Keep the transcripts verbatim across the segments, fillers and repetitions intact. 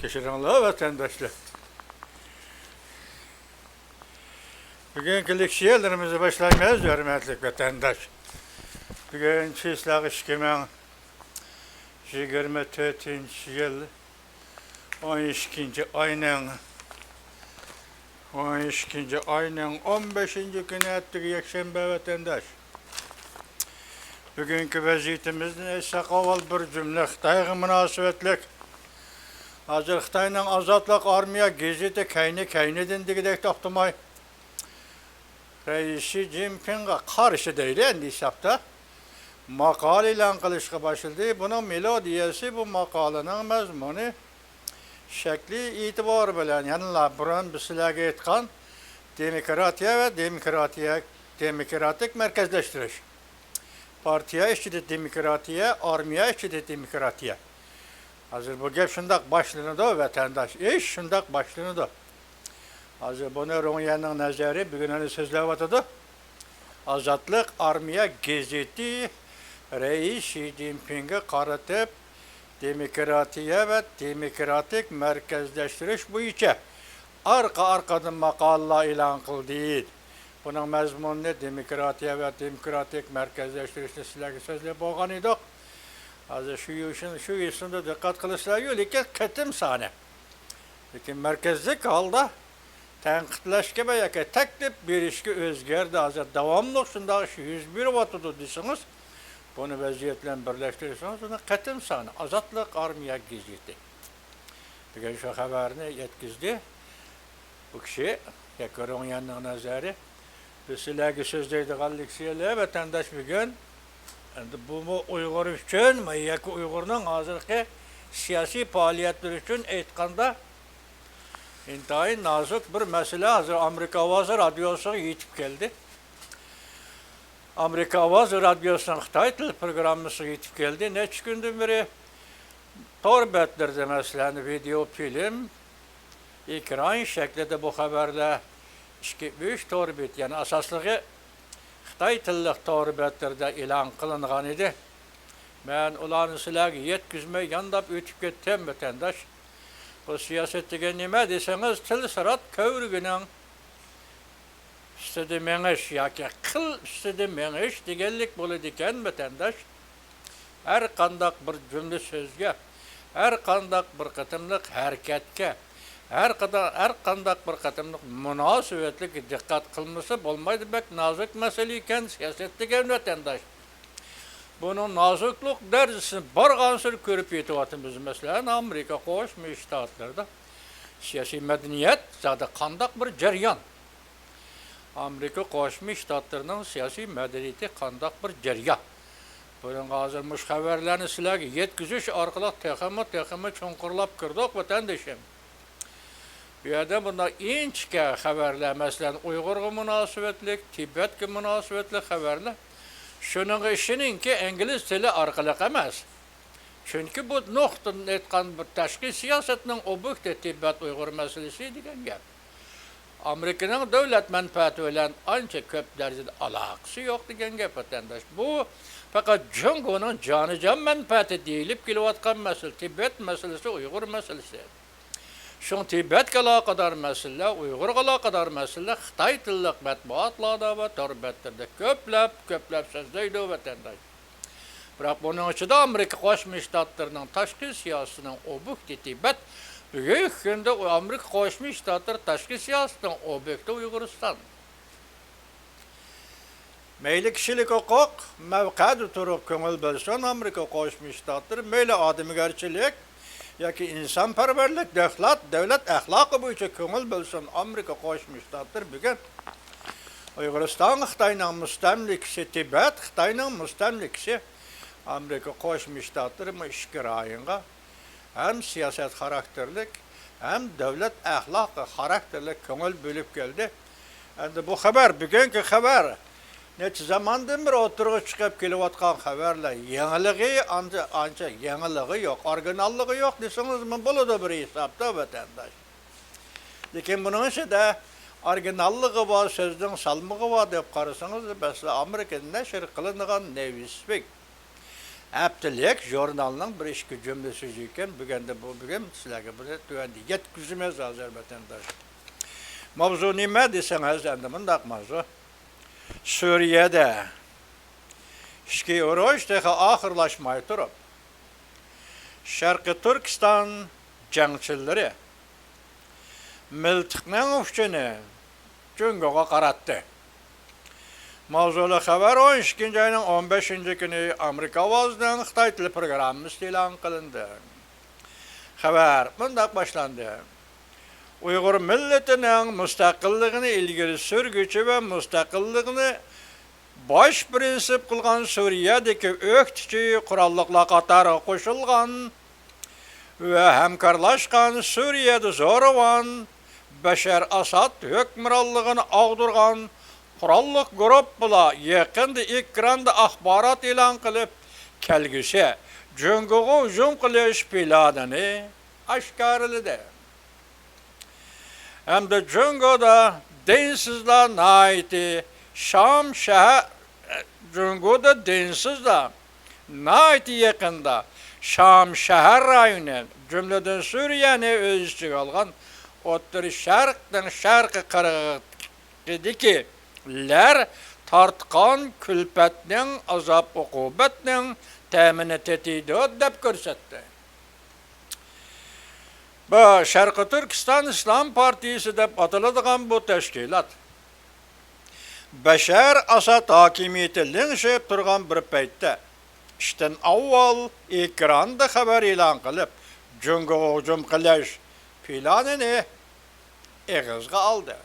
كەچۈرۈڭلار، ۋەتەنداشلار. بۈگۈنكى لېكسىيەلىرىمىزنى باشلايمىز، ھۆرمەتلىك ۋەتەنداش. بۈگۈن چىسلاق ئىككى مىڭ يىگىرمە تۆتىنچى يىل، ئون ئىككىنچى ئاينىڭ، ئون ئىككىنچى ئاينىڭ ئون بەشىنچى كۈنى، ئەتىگە يەكشەنبە، ۋەتەنداش. بۈگۈنكى ۋەزىيىتىمىزدىن ئېيتساق، ئاۋۋال بىر جۈملە خىتايغا مۇناسىۋەتلىك. ھازىر خىتاينىڭ ئازادلىق ئارمىيە گېزىتى كەينى-كەينىدىن دېگۈدەك توختىماي، رەئىس شى جىنپىڭغا قارشى دەيلى ئەمدى ھېسابتا ماقالە ئېلان قىلىشقا باشلىدى. بۇنىڭ مېلودىيەسى، بۇ ماقالىنىڭ مەزمۇنى، شەكلى ئېتىبارى بىلەن يەنىلا بۇرۇن بىز سىلەرگە ئېيتقان دېموكراتىيە ۋە دېموكراتىيە، دېموكراتىك مەركەزلەشتۈرۈش. پارتىيە ئىچىدە دېموكراتىيە، ئارمىيە ئىچىدە دېموكراتىيە. ھازىر بۇ گەپ شۇنداق باشلىنىدۇ، ۋەتەنداش، ئىش شۇنداق باشلىنىدۇ. ھازىر بۇنى رۇڭيەننىڭ نەزەرى بۈگۈن ئەنە سۆزلەۋاتىدۇ. ئازادلىق ئارمىيە گېزىتى رەئىس شى جىنپىڭگە قارىتىپ، دېموكراتىيە ۋە دېموكراتىك مەركەزلەشتۈرۈش بويىچە ئارقا-ئارقىدىن ماقالىلار ئېلان قىلدى. بۇنىڭ مەزمۇنىنى، دېموكراتىيە ۋە دېموكراتىك مەركەزلەشتۈرۈشنى سىلەرگە سۆزلەپ بولغان ئىدۇق. ھازىر شۇ يوشۇن-، شۇ يوسۇندا دىققەت قىلىسىلەرغۇ، لېكىن قېتىم سانى. لېكىن مەركەزلىك ھالدا تەنقىدلەشكە ۋە ياكى تەكلىپ بېرىشكە ئۆزگەردى. ھازىر داۋاملىق شۇنداق ئىش يۈز بېرىۋاتىدۇ دېسىڭىز، بۇنى ۋەزىيەت بىلەن بىرلەشتۈرسىڭىز، بۇنى قېتىم سانى، ئازادلىق ئارمىيە گېزىتى بۈگۈن شۇ خەۋەرنى يەتكۈزدى. بۇ كىشى ياكى رۇڭيەننىڭ نەزەرى، بىز سىلەرگە سۆزلەيدىغان لېكسىيەلەر، ۋەتەنداش، بۈگۈن ئەمدى بۇمۇ ئۇيغۇر ئۈچۈن، ياكى ئۇيغۇرنىڭ ھازىرقى سىياسىي پائالىيەتلىرى ئۈچۈن ئېيتقاندا، ئىنتايىن نازۇك بىر مەسىلە ھازىر ئامېرىكا ئاۋازى رادىيوسىغا يېتىپ كەلدى. ئامېرىكا ئاۋازى رادىيوسىنىڭ خىتاي تىل پروگراممىسىغا يېتىپ كەلدى. نەچچە كۈندىن بېرى تور بەتلىرىدە، مەسىلەن، ۋىدېئو فىلىم، ئېكران شەكلىدە بۇ خەۋەرلەر ئىككى، ئۈچ تور بەت، يەنى ئاساسلىقى خىتاي تىللىق تور بەتلىرىدە ئېلان قىلىنغان ئىدى. مەن ئۇلارنى سىلەرگە يەتكۈزمەي يانداپ ئۆتۈپ كەتتىم، ۋەتەنداش. بۇ سىياسەت دېگەن نېمە دېسىڭىز، تىل سىرات كۆۋرۈكىنىڭ ئۈستىدە مېڭىش ياكى قىل ئۈستىدە مېڭىش دېگەنلىك بولىدىكەن، ۋەتەنداش. ھەر قانداق بىر جۈملە سۆزگە، ھەر قانداق بىر قېتىملىق ھەرىكەتكە، ھەر قادا-، ھەر قانداق بىر قېتىملىق مۇناسىۋەتلىك دىققەت قىلمىسا بولمايدۇ. بەك نازۇك مەسىلە ئىكەن سىياسەت دېگەن، ۋەتەنداش. بۇنىڭ نازۇكلۇق دەرىجىسىنى بارغانسېرى كۆرۈپ يېتىۋاتىمىز. مەسىلەن، ئامېرىكا قوشما شتاتلىرىدا سىياسىي مەدەنىيەت زادى قانداق بىر جەريان؟ ئامېرىكا قوشما شتاتلىرىنىڭ سىياسىي مەدەنىيىتى قانداق بىر جەريان؟ بۇنىڭغا ھازىر مۇشۇ خەۋەرلەرنى سىلەرگە يەتكۈزۈش ئارقىلىق تېخىمۇ، تېخىمۇ چوڭقۇرلاپ كىردۇق، ۋەتەندىشىم. بۇ يەردە بۇنداق ئىنچىكە خەۋەرلەر، مەسىلەن، ئۇيغۇرغا مۇناسىۋەتلىك، تىبەتكە مۇناسىۋەتلىك خەۋەرلەر. شۇنىڭغا ئىشىنىڭكى، ئىنگلىز تىلى ئارقىلىق ئەمەس. چۈنكى بۇ نۇقتىدىن ئېيتقان بىر تاشقى سىياسەتنىڭ ئوبيېكتى تىبەت ئۇيغۇر مەسىلىسى دېگەن گەپ. ئامېرىكىنىڭ دۆلەت مەنپەئەتى بىلەن ئانچە كۆپ دەرىجىدە ئالاقىسى يوق دېگەن گەپ، ۋەتەنداش. بۇ پەقەت جۇڭگونىڭ جانىجان مەنپەئەتى دېيىلىپ كېلىۋاتقان مەسىلە، تىبەت مەسىلىسى، ئۇيغۇر مەسىلىسى. شۇڭا تىبەتكە ئالاقىدار مەسىلىلەر، ئۇيغۇرغا ئالاقىدار مەسىلىلەر خىتاي تىللىق مەتبۇئاتلاردا ۋە تور بەتلىرىدە كۆپلەپ، كۆپلەپ سۆزلەيدۇ، ۋەتەنداش. بىراق بۇنىڭ ئىچىدە ئامېرىكا قوشما شتاتلىرىنىڭ تاشقى سىياسىتىنىڭ ئوبيېكتى تىبەت بۈگۈنكى كۈندە ئامېرىكا قوشما شتاتلىرى تاشقى سىياسىتىنىڭ ئوبيېكتى ئۇيغۇرىستان. مەيلى كىشىلىك ھوقۇق، مەۋقەدە تۇرۇپ كۆڭۈل بۆلسۇن ئامېرىكا قوشما شتاتلىرى، مەيلى ئادەمگەرچىلىك ياكى ئىنسانپەرۋەرلىك، دۆخلات، دۆلەت ئەخلاقى بويىچە كۆڭۈل بۆلسۇن ئامېرىكا قوشما شتاتلىرى، بۈگۈن ئۇيغۇرىستان خىتاينىڭ مۇستەملىكىسى، تىبەت خىتاينىڭ مۇستەملىكىسى، ئامېرىكا قوشما شتاتلىرى بۇ ئىككى رايونغا ھەم سىياسەت خاراكتېرلىك، ھەم دۆلەت ئەخلاقى خاراكتېرلىك كۆڭۈل بۆلۈپ كەلدى. ئەمدى بۇ خەۋەر، بۈگۈنكى خەۋەر، نەچچە زاماندىن بېرى ئوتتۇرىغا چىقىپ كېلىۋاتقان خەۋەرلەر، يېڭىلىقى ئانچە، ئانچە يېڭىلىقى يوق، ئورىگىناللىقى يوق دېسىڭىزمۇ بولىدۇ بىر ھېسابتا، ۋەتەنداش. لېكىن بۇنىڭ ئىچىدە ئورىگىناللىقى بار، سۆزنىڭ سالمىقى بار دەپ قارىسىڭىز، مەسىلەن، ئامېرىكىدا نەشر قىلىنغان نيۇسۋىك، ھەپتىلىك ژۇرنالنىڭ بىر ئىككى جۈملە سۆزى ئىكەن. بۈگۈندە بۇ، بۈگۈن سىلەرگە بۇنى تۆۋەندە يەتكۈزىمىز، ھازىر ۋەتەنداش. ماۋزۇ نېمە دېسەڭ، ھازىر ئەمدى مۇنداق ماۋزۇ. سۈرىيەدە ئىچكى ئۇرۇش تېخى ئاخىرلاشماي تۇرۇپ، شەرقىي تۈركىستان جەڭچىلىرى مىلتىقنىڭ ئۇچىنى جۇڭگوغا قاراتتى. ماۋزۇلۇق خەۋەر ئون ئىككىنچى ئاينىڭ ئون بەشىنچى كۈنى ئامېرىكا ئاۋازىنىڭ خىتاي تىلى پروگراممىسىدا ئېلان قىلىندى. خەۋەر مۇنداق باشلاندى: ئۇيغۇر مىللىتىنىڭ مۇستەقىللىقىنى ئىلگىرى سۈرگۈچى ۋە مۇستەقىللىقنى باش پىرىنسىپ قىلغان سۈرىيەدىكى ئۆكتىچى قوراللىقلار قاتارىغا قوشۇلغان ۋە ھەمكارلاشقان سۈرىيەدە زورىۋان بەشەر ئاساد ھۆكۈمرانلىقىنى ئاغدۇرغان قوراللىق گۇرۇپپىلار يېقىندا ئېكراندا ئاخبارات ئېلان قىلىپ، كەلگۈسى جۇڭگوغا ھۇجۇم قىلىش پىلانىنى ئاشكارىلىدى. ھەمدە جۇڭگودا دىنسىزلار ناھايىتى شام شەھەر، جۇڭگودا دىنسىزلار ناھايىتى يېقىندا شام شەھەر رايونى، جۈملىدىن سۈرىيەنى ئۆز ئىچىگە ئالغان ئوتتۇرا شەرقنىڭ شەرقىي قىرغىقىدىكىلەر تارتقان كۈلپەتنىڭ، ئازاب ئوقۇبەتنىڭ تەمىنى تېتىيدۇ، دەپ كۆرسەتتى. بۇ شەرقىي تۈركىستان ئىسلام پارتىيىسى دەپ ئاتىلىدىغان بۇ تەشكىلات بەشەر ئاساد ھاكىمىيىتى لىڭشىپ تۇرغان بىر پەيتتە، ئىشتىن ئاۋۋال ئېكراندا خەۋەر ئېلان قىلىپ، جۇڭگوغا ھۇجۇم قىلىش پىلانىنى ئېغىزغا ئالدى.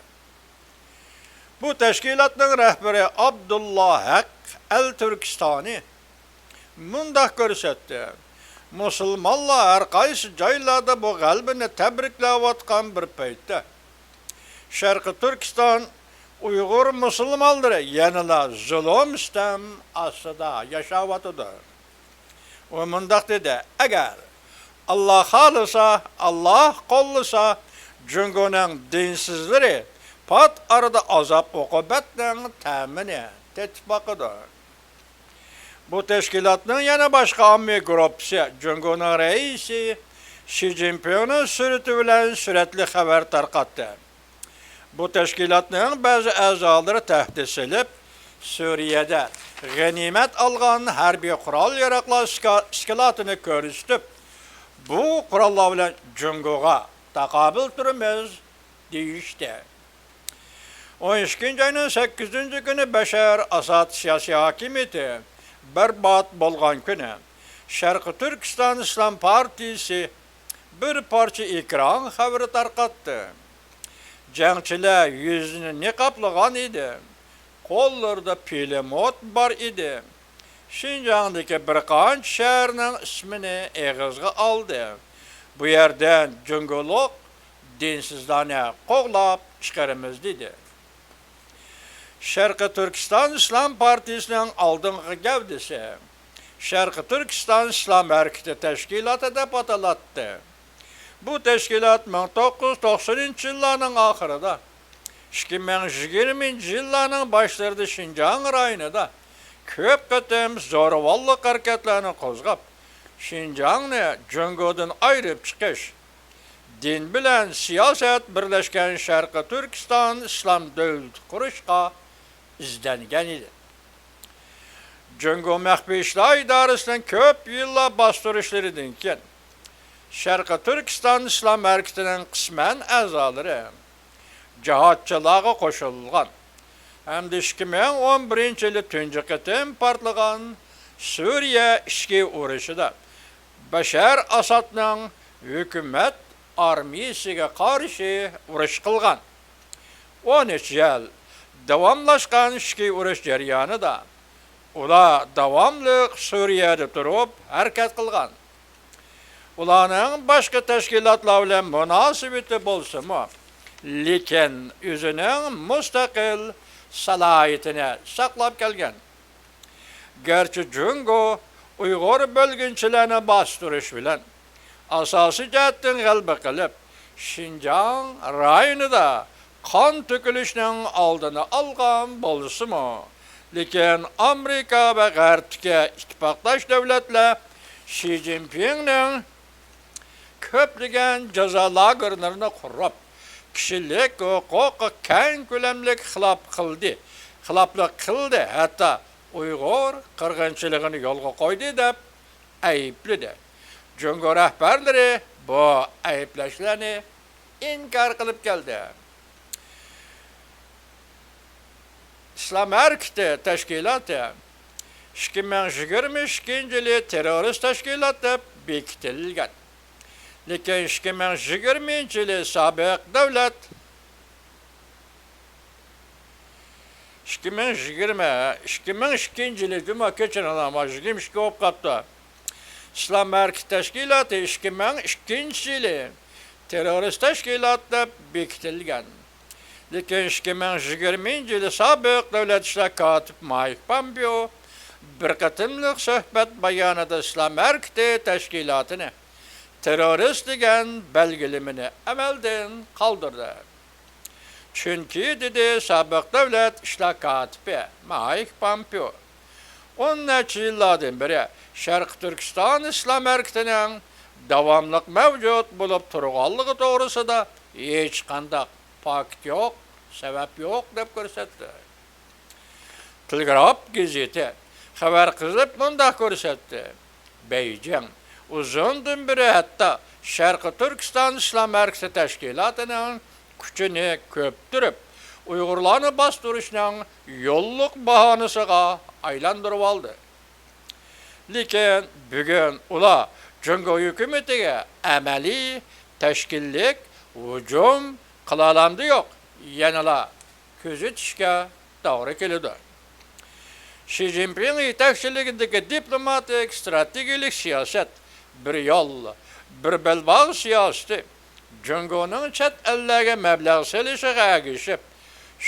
بۇ تەشكىلاتنىڭ رەھبىرى ئابدۇللا ھەق ئەل تۈركىستانى مۇنداق كۆرسەتتى: مۇسۇلمانلار ھەر قايسى جايلاردا بۇ غەلىبىنى تەبرىكلەۋاتقان بىر پەيتتە، شەرقىي تۈركىستان ئۇيغۇر مۇسۇلمانلىرى يەنىلا زۇلۇم، سىتەم ئاستىدا ياشاۋاتىدۇ. ئۇ مۇنداق دېدى: ئەگەر ئاللا خالىسا، ئاللا قوللىسا، جۇڭگونىڭ دىنسىزلىرى پات ئارىدا ئازاب ئوقۇبەتنىڭ تەمىنى تېتىپ باقىدۇ. بۇ تەشكىلاتنىڭ يەنە باشقا ئاممىۋى گۇرۇپپىسى جۇڭگونىڭ رەئىسى شى جىنپىڭنىڭ سۈرىتى بىلەن سۈرەتلىك خەۋەر تارقاتتى. بۇ تەشكىلاتنىڭ بەزى ئەزالىرى تەھدىت سېلىپ، سۈرىيەدە غەنىيمەت ئالغان ھەربىي قورال-ياراغلار ئىسكا-، ئىسكىلاتىنى كۆرسىتىپ، بۇ قوراللار بىلەن جۇڭگوغا تاقابىل تۇرىمىز، دېيىشتى. ئون ئىككىنچى ئاينىڭ سەككىزىنچى كۈنى بەشەر ئاساد سىياسىي ھاكىمىيىتى بەربات بولغان كۈنى، شەرقىي تۈركىستان ئىسلام پارتىيىسى بىر پارچە ئېكران خەۋىرى تارقاتتى. جەڭچىلەر يۈزىنى نىقابلىغان ئىدى. قوللىرىدا پىلىموت بار ئىدى. شىنجاڭدىكى بىر قانچە شەھەرنىڭ ئىسمىنى ئېغىزغا ئالدى. بۇ يەردىن جۇڭگولۇق دىنسىزلارنى قوغلاپ چىقىرىمىز، دېدى. شەرقىي تۈركىستان ئىسلام پارتىيىسىنىڭ ئالدىنقى گەۋدىسى شەرقىي تۈركىستان ئىسلام ھەرىكىتى تەشكىلاتى دەپ ئاتىلاتتى. بۇ تەشكىلات مىڭ توققۇز يۈز توقسىنىنچى يىللارنىڭ ئاخىرىدا، ئىككى مىڭ يىگىرمىنچى يىللارنىڭ باشلىرىدا شىنجاڭ رايونىدا كۆپ قېتىم زورىۋاللىق ھەرىكەتلەرنى قوزغاپ، شىنجاڭنى جۇڭگودىن ئايرىپ چىقىش، دىن بىلەن سىياسەت بىرلەشكەن شەرقىي تۈركىستان ئىسلام دۆلىتى قۇرۇشقا ئىزدەنگەن ئىدى. جۇڭگو مەخپىي ئىشلار ئىدارىسىنىڭ كۆپ يىللار باستۇرۇشلىرىدىن كېيىن، شەرقىي تۈركىستان ئىسلام ھەرىكىتىنىڭ قىسمەن ئەزالىرى جىھادچىلارغا قوشۇلغان ھەمدە ئىككى مىڭ ئون بىرىنچى يىلى تۇنجى قېتىم پارتلىغان سۈرىيە ئىچكى ئۇرۇشىدا بەشەر ئاسادنىڭ ھۆكۈمەت ئارمىيىسىگە قارشى ئۇرۇش قىلغان. ئون ئۈچ يىل داۋاملاشقان ئىچكى ئۇرۇش جەريانىدا ئۇلار داۋاملىق سۈرىيەدە تۇرۇپ ھەرىكەت قىلغان. ئۇلارنىڭ باشقا تەشكىلاتلار بىلەن مۇناسىۋىتى بولسىمۇ، لېكىن ئۆزىنىڭ مۇستەقىل سالاھىيىتىنى ساقلاپ كەلگەن. گەرچە جۇڭگو ئۇيغۇر بۆلگۈنچىلەرنى باستۇرۇش بىلەن ئاساسىي جەھەتتىن غەلىبە قىلىپ، شىنجاڭ رايونىدا قان تۆكۈلۈشنىڭ ئالدىنى ئالغان بولسىمۇ، لېكىن ئامېرىكا ۋە غەربتىكى ئىتتىپاقداش دۆلەتلەر شى جىنپىڭنىڭ كۆپلىگەن جازا لاگېرلىرىنى قۇرۇپ، كىشىلىك ھوقۇققا كەڭ كۆلەملىك خىلاپ قىلدى، خىلاپلىق قىلدى، ھەتتا ئۇيغۇر قىرغىنچىلىقىنى يولغا قويدى دەپ ئەيىبلىدى. جۇڭگو رەھبەرلىرى بۇ ئەيىبلەشلەرنى ئىنكار قىلىپ كەلدى. ئىسلام ھەرىكىتى تەشكىلاتى ئىككى مىڭ يىگىرمە ئىككىنچى يىلى تېررورىست تەشكىلات دەپ بېكىتىلگەن. لېكىن ئىككى مىڭ يىگىرمىنچى يىلى سابىق دۆلەت، ئىككى مىڭ يىگىرمە، ئىككى مىڭ ئىككىنچى يىلى، جۇما، كەچۈرۈڭلار، ما يىگىرمە ئىككى بولۇپ قاپتۇ. ئىسلام ھەرىكىتى تەشكىلاتى ئىككى مىڭ ئىككىنچى يىلى تېررورىست تەشكىلات دەپ بېكىتىلگەن. لېكىن ئىككى مىڭ يىگىرمىنچى يىلى سابىق دۆلەت ئىشلار كاتىپى مايك پامپېئو بىر قېتىملىق سۆھبەت بايانىدا ئىسلام ھەرىكىتى تەشكىلاتىنى تېررورىست دېگەن بەلگىلىمىنى ئەمەلدىن قالدۇردى. چۈنكى، دېدى سابىق دۆلەت ئىشلار كاتىپى مايك پامپېئو، ئون نەچچە يىللاردىن بېرى شەرقىي تۈركىستان ئىسلام ھەرىكىتىنىڭ داۋاملىق مەۋجۇت بولۇپ تۇرغانلىقى توغرىسىدا ھېچقانداق پاكىت يوق، سەۋەب يوق، دەپ كۆرسەتتى. تېلېگراف گېزىتى خەۋەر قىلىپ مۇنداق كۆرسەتتى: بېيجىڭ ئۇزۇندىن بېرى ھەتتا شەرقىي تۈركىستان ئىسلام ھەرىكىتى تەشكىلاتىنىڭ كۈچىنى كۆپتۈرۈپ، ئۇيغۇرلارنى باستۇرۇشنىڭ يوللۇق باھانىسىغا ئايلاندۇرۇۋالدى. لېكىن بۈگۈن ئۇلار جۇڭگو ھۆكۈمىتىگە ئەمەلىي تەشكىللىك ھۇجۇم قىلالامدۇ يوق، يەنىلا كۆزىتىشكە توغرا كېلىدۇ. شى جىنپىڭ يېتەكچىلىكىدىكى دىپلوماتىك ئىستراتېگىيەلىك سىياسەت، بىر يول، بىر بەلباغ سىياسىتى جۇڭگونىڭ چەت ئەللەرگە مەبلەغ سېلىشىغا ئەگىشىپ،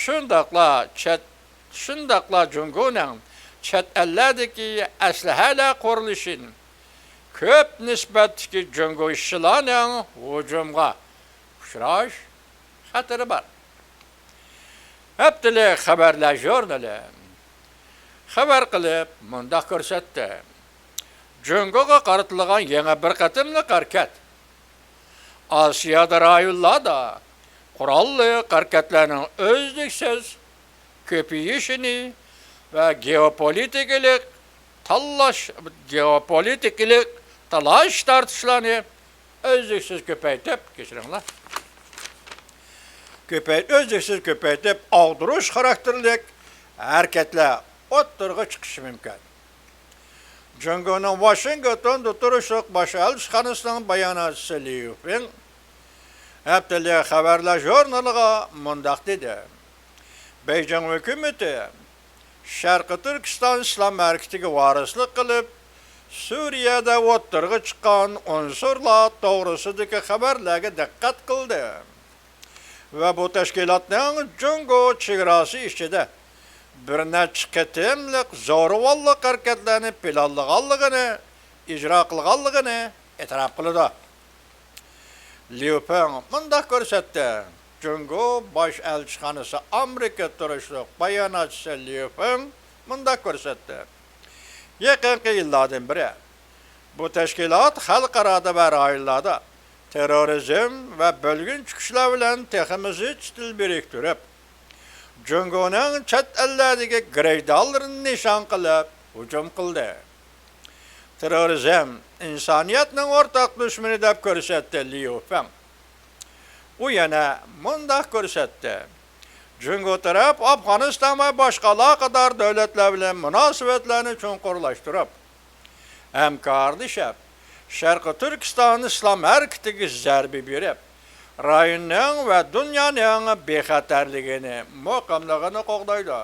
شۇنداقلا چەت، شۇنداقلا جۇڭگونىڭ چەت ئەللەردىكى ئەسلىھەلەر قۇرۇلۇشىنى كۆپ نىسبەتتىكى جۇڭگو ئىشچىلارنىڭ ھۇجۇمغا ئۇچراش خەتىرى بار. ھەپتىلىك خەۋەرلەر ژۇرنىلى خەۋەر قىلىپ مۇنداق كۆرسەتتى: جۇڭگوغا قارىتىلغان يېڭى بىر قېتىملىق ھەرىكەت ئاسىيادا رايونلاردا قوراللىق ھەرىكەتلەرنىڭ ئۈزلۈكسىز كۆپىيىشىنى ۋە گېئوپولىتىكىلىق تاللاش، گېئوپولىتىكىلىق تالاش-تارتىشلارنى ئۈزلۈكسىز كۆپەيتىپ، كەچۈرۈڭلار، كۆپەي-، ئۈزلۈكسىز كۆپەيتىپ، ئاغدۇرۇش خاراكتېرلىك ھەرىكەتلەر ئوتتۇرىغا چىقىشى مۇمكىن. جۇڭگونىڭ ۋاشىنگتوندا تۇرۇشلۇق باش ئەلچىخانىسىنىڭ باياناتچىسى ليۇ فېڭ ھەپتىلىك خەۋەرلەر ژۇرنىلىغا مۇنداق دېدى: بېيجىڭ ھۆكۈمىتى شەرقىي تۈركىستان ئىسلام ھەرىكىتىگە ۋارىسلىق قىلىپ، سۈرىيەدە ئوتتۇرىغا چىققان ئۇنسۇرلار توغرىسىدىكى خەۋەرلەرگە دىققەت قىلدى ۋە بۇ تەشكىلاتنىڭ جۇڭگو چېگراسى ئىچىدە بىر نەچچە قېتىملىق زورىۋاللىق ھەرىكەتلەرنى پىلانلىغانلىقىنى، ئىجرا قىلغانلىقىنى ئېتىراپ قىلىدۇ. ليۇ فېڭ مۇنداق كۆرسەتتى: جۇڭگو باش ئەلچىخانىسى ئامېرىكا تۇرۇشلۇق باياناتچىسى ليۇ فېڭ مۇنداق كۆرسەتتى: يېقىنقى يىللاردىن بېرى بۇ تەشكىلات خەلقئارادا ۋە رايونلاردا تېررورىزم ۋە بۆلگۈنچى كۈچلەر بىلەن تېخىمۇ زىچ تىل بىرىكتۈرۈپ، جۇڭگونىڭ چەت ئەللەردىكى گىرىژدانلىرىنى نىشان قىلىپ ھۇجۇم قىلدى. تېررورىزم ئىنسانىيەتنىڭ ئورتاق دۈشمىنى دەپ كۆرسەتتى ليۇ فېڭ. ئۇ يەنە مۇنداق كۆرسەتتى: جۇڭگو تەرەپ ئافغانىستان ۋە باشقا ئالاقىدار دۆلەتلەر بىلەن مۇناسىۋەتلەرنى چوڭقۇرلاشتۇرۇپ، ھەمكارلىشىپ، شەرقىي تۈركىستان ئىسلام ھەرىكىتىگە زەربە بېرىپ، رايوننىڭ ۋە دۇنيانىڭ بىخەتەرلىكىنى، مۇقىملىقىنى قوغدايدۇ.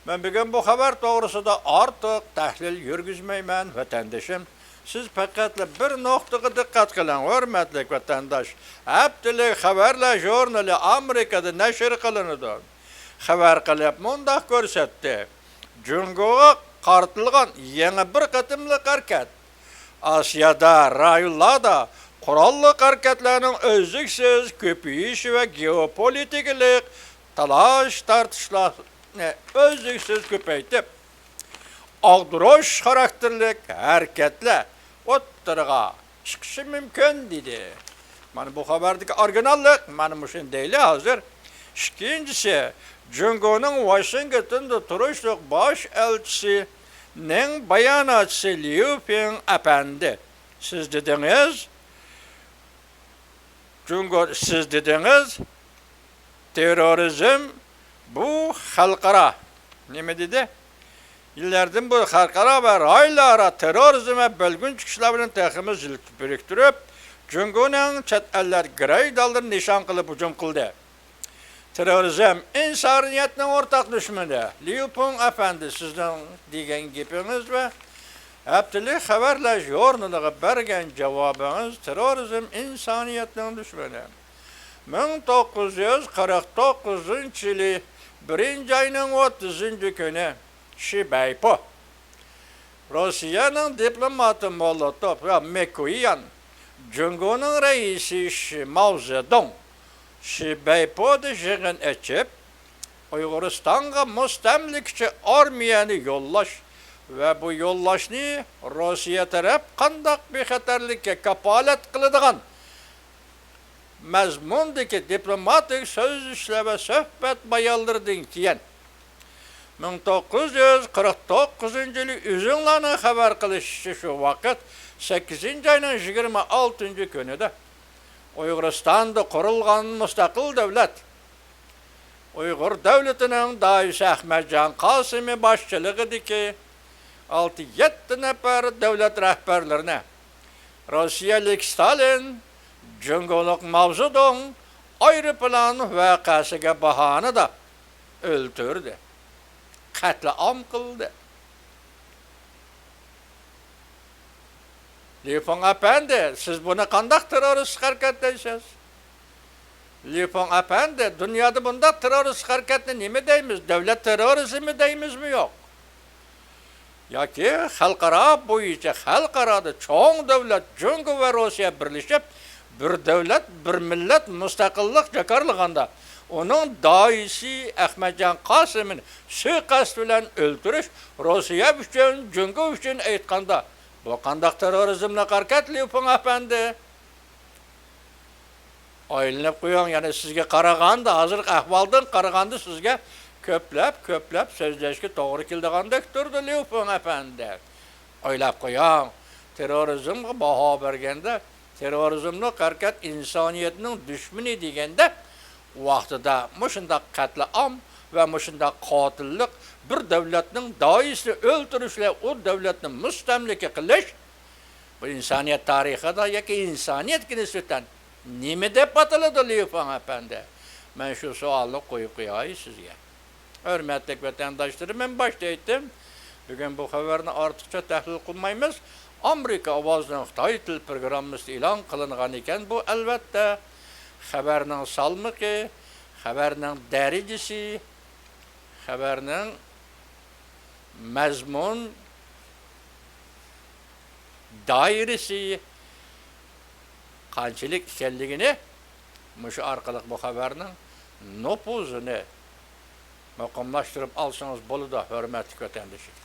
مەن بۈگۈن بۇ خەۋەر توغرىسىدا ئارتۇق تەھلىل يۈرگۈزمەيمەن، ۋەتەندىشىم. سىز پەقەتلا بىر نۇقتىغا دىققەت قىلىڭ، ھۆرمەتلىك ۋەتەنداش. ھەپتىلىك خەۋەرلەر ژۇرنىلى ئامېرىكىدا نەشر قىلىنىدۇ. خەۋەر قىلىپ مۇنداق كۆرسەتتى: جۇڭگوغا قارىتىلغان يېڭى بىر قېتىملىق ھەرىكەت ئاسىيادا، رايونلاردا قوراللىق ھەرىكەتلەرنىڭ ئۈزلۈكسىز كۆپىيىشى ۋە گېئوپولىتىكىلىق تالاش-تارتىشلار ئۈزلۈكسىز كۆپەيتىپ، ئاغدۇرۇش خاراكتېرلىك ھەرىكەتلەر ئوتتۇرىغا چىقىشى مۇمكىن، دېدى. مانا بۇ خەۋەردىكى ئورىگىناللىق مانا مۇشۇنى دەيلى ھازىر. ئىككىنچىسى، جۇڭگونىڭ ۋاشىنگتوندا تۇرۇشلۇق باش ئەلچىسىنىڭ باياناتچىسى ليۇ پىڭ ئەپەندى، سىز دېدىڭىز، جۇڭگو، سىز دېدىڭىز، تېررورىزم بۇ خەلقئارا، نېمە دېدى؟ يىللاردىن بۇ خەلقئارا ۋە رايونلارئارا تېررورىزم ۋە بۆلگۈنچى كۈچلەر بىلەن تېخىمۇ زىچ بىرىكتۈرۈپ، جۇڭگونىڭ چەت ئەللەر گىرەيدانلىرىنى نىشان قىلىپ ھۇجۇم قىلدى. تېررورىزم ئىنسانىيەتنىڭ ئورتاق دۈشمىنى. ليۇ پىڭ ئەپەندى، سىزنىڭ دېگەن گېپىڭىز ۋە ھەپتىلىك خەۋەرلەش ژۇرنىلىغا بەرگەن جاۋابىڭىز، تېررورىزم ئىنسانىيەتنىڭ دۈشمىنى. مىڭ توققۇز يۈز قىرىق توققۇزىنچى يىلى بىرىنچى ئاينىڭ ئوتتۇزىنچى كۈنى شى بەيپو، روسىيەنىڭ دىپلوماتى مولوتوف ۋە مېككۇيۈەن، جۇڭگونىڭ رەئىسى شى ماۋزېدۇڭ شى بەيپودا يىغىن ئېچىپ، ئۇيغۇرىستانغا مۇستەملىكىچى ئارمىيەنى يوللاش ۋە بۇ يوللاشنى روسىيە تەرەپ قانداق بىخەتەرلىككە كاپالەت قىلىدىغان مەزمۇندىكى دىپلوماتىك سۆزلىشىشلەر ۋە سۆھبەت بايانلىرىدىن كېيىن، مىڭ توققۇز يۈز قىرىق توققۇزىنچى يىلى ئۆزۈڭلارنىڭ خەۋەر قىلىشىچە، شۇ ۋاقىت سەككىزىنچى ئاينىڭ يىگىرمە ئالتىنچى كۈنىدە ئۇيغۇرىستاندا قۇرۇلغان مۇستەقىل دۆلەت، ئۇيغۇر دۆلىتىنىڭ دائىيسى ئەخمەتجان قاسىمى باشچىلىقىدىكى ئالتە يەتتە نەپەر دۆلەت رەھبەرلىرىنى روسىيەلىك ستالىن، جۇڭگولۇق ماۋزېدۇڭ ئايروپىلان ۋەقەسىگە باھانىدا ئۆلتۈردى، قەتلىئام قىلدى. ليۇ فېڭ ئەپەندى، سىز بۇنى قانداق تېررورىستىك ھەرىكەت دەيسىز؟ ليۇ فېڭ ئەپەندى، دۇنيادا بۇنداق تېررورىستىك ھەرىكەتنى نېمە دەيمىز؟ دۆلەت تېررورىزمى دەيمىزمۇ يوق؟ ياكى خەلقئارا بويىچە، خەلقئارادا چوڭ دۆلەت جۇڭگو ۋە روسىيە بىرلىشىپ، بىر دۆلەت، بىر مىللەت مۇستەقىللىق جاكارلىغاندا، ئۇنىڭ دائىيسى ئەخمەتجان قاسىمىنى سۇيىقەست بىلەن ئۆلتۈرۈش روسىيە ئۈچۈن، جۇڭگو ئۈچۈن ئېيتقاندا، بۇ قانداق تېررورىزملىق ھەرىكەت، ليۇ فېڭ ئەپەندى؟ ئويلىنىپ قويۇڭ، يەنى سىزگە قارىغاندا، ھازىرقى ئەھۋالدىن قارىغاندا سىزگە كۆپلەپ، كۆپلەپ سۆزلەشكە توغرا كېلىدىغاندەك تۇرىدۇ، ليۇ فېڭ ئەپەندى. ئويلاپ قويۇڭ، تېررورىزمغا باھا بەرگەندە، تېررورىزملىق ھەرىكەت ئىنسانىيەتنىڭ دۈشمىنى دېگەندە، ۋاقتىدا مۇشۇنداق قەتلىئام ۋە مۇشۇنداق قاتىللىق، بىر دۆلەتنىڭ دائىيسىنى ئۆلتۈرۈش بىلەن ئۇ دۆلەتنى مۇستەملىكە قىلىش، بۇ ئىنسانىيەت تارىخىدا ياكى ئىنسانىيەتكە نىسبەتەن نېمە دەپ ئاتىلىدۇ، ليۇ فېڭ ئەپەندى؟ مەن شۇ سوئالنى قويۇپ قوياي سىزگە. ھۆرمەتلىك ۋەتەنداشلىرىم، مەن باشتا ئېيتتىم، بۈگۈن بۇ خەۋەرنى ئارتۇقچە تەھلىل قىلمايمىز. ئامېرىكا ئاۋازىنىڭ خىتاي تىل پروگراممىسىدا ئېلان قىلىنغان ئىكەن بۇ، ئەلۋەتتە. خەۋەرنىڭ سالمىقى، خەۋەرنىڭ دەرىجىسى، خەۋەرنىڭ مەزمۇن دائىرىسى قانچىلىك ئىكەنلىكىنى مۇشۇ ئارقىلىق بۇ خەۋەرنىڭ نوپۇزىنى مۇقىملاشتۇرۇپ ئالسىڭىز بولىدۇ، ھۆرمەتلىك ۋەتەندىشىم.